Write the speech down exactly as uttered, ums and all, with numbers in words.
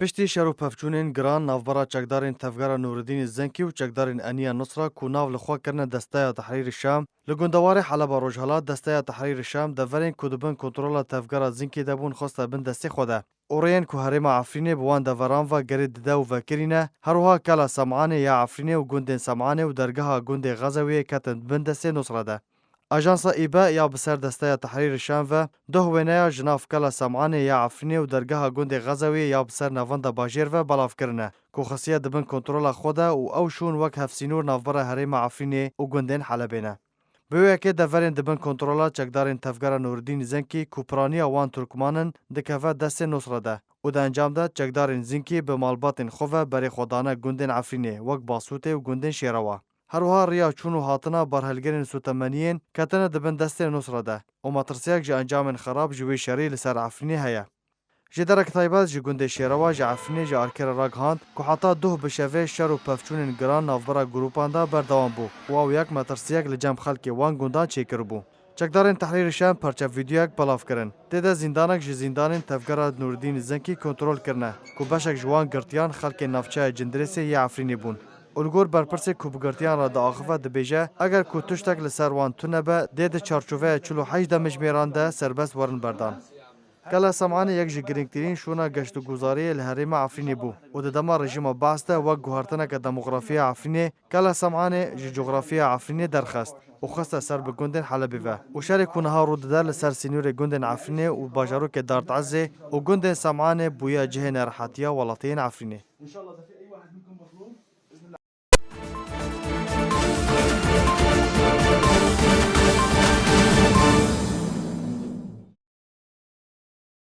Piştî şer û pevçûnên giran navbera çekdarên Tevgera Nûredînî Zinkî û çekdarên Eniya Nusra ku nav li xwe kirine Desteya Tehrîrî Şam, li gundewarê Heleba Rojhilat Desteya Tehrîrî Şam deverên ku di bin kontrola Tevgera Zinkî de bûn xiste bin destê xwe de û rêyên ku herêma Efrînê bi wan deveran ve gerê dide û vekirîne, her wiha Kela Sem'anê ya Efrînê û gundên Sem'anê û dergeha gundê Xezewiyê ketin bin destê Nusra de. Ajansa Îbe ya bi ser Desteya Tehrîrî Şam ve duh wêneya ji nav Kela Sem'anê ya Efrînê û dergeha gundê Xezewiyê ya bi ser navenda bajêr ve belav kirine ku xistiye di bin kontrola xwe de û ew şûn wek hevsînor navbera herêma Efrînê û gundên Helebê ne. Bi wê yekê deverên di bin kontrola çekdarên Tevgera Nûredînî Zinkî ku piraniya wan Turkman in dikeve destê Nusra de û di encam de çekdarên Zinkî bi malbatên xwe ve berê xwe dane gundên Efrînê wek Basûtê û gundên Şêrewa. Her wiha riya çûn û hatina barhelgerên Sûtemeniyên ketine di bin destê Nusra de û metirsiyek ji encamên xerab ji wê şerî li ser Efrînê heye. Ji derek taybet ji gundê Şêrewa ji Efrînê ji Arkerê ragihand ku heta duh bi şevê şer û pevçûnên giran navbera grûpan de berdewam bû û ew yek metirsiyek li cem xelkê wan gundan çêkiribû. Çekdarên Tehrîrî Şam parçe vîdeoyek belav kirin. Tê de zîndanek ji zîndanên Tevgera Nûredînî Zinkî kontrol kirine ku beşek ji wan girtiyan xelkên navçeya Cindirêsê yê Efrînê bûn û li gor berpirsê ku bi girtiyan re diaxive dibêje, eger ku tiştek li ser wan tune be, dê di çarçoveya çil û heşt demjimêran de serbest werin berdan. Kela Sem'anê yek ji girîngtirîn şûna geştûguzariyê li herêma Efrînê bû û di dema rejîma Baas de wek guhertineke demografiya Efrînê, Kela Sem'anê ji cografiya Efrînê derxist û xiste ser bi gundên Helebê ve û şerê ku niha rû dide li ser sînorê gundên Efrînê û bajarokê Dartezê û gundên Sem'anê bûye cihê nerehetiya welatiyên Efrînê.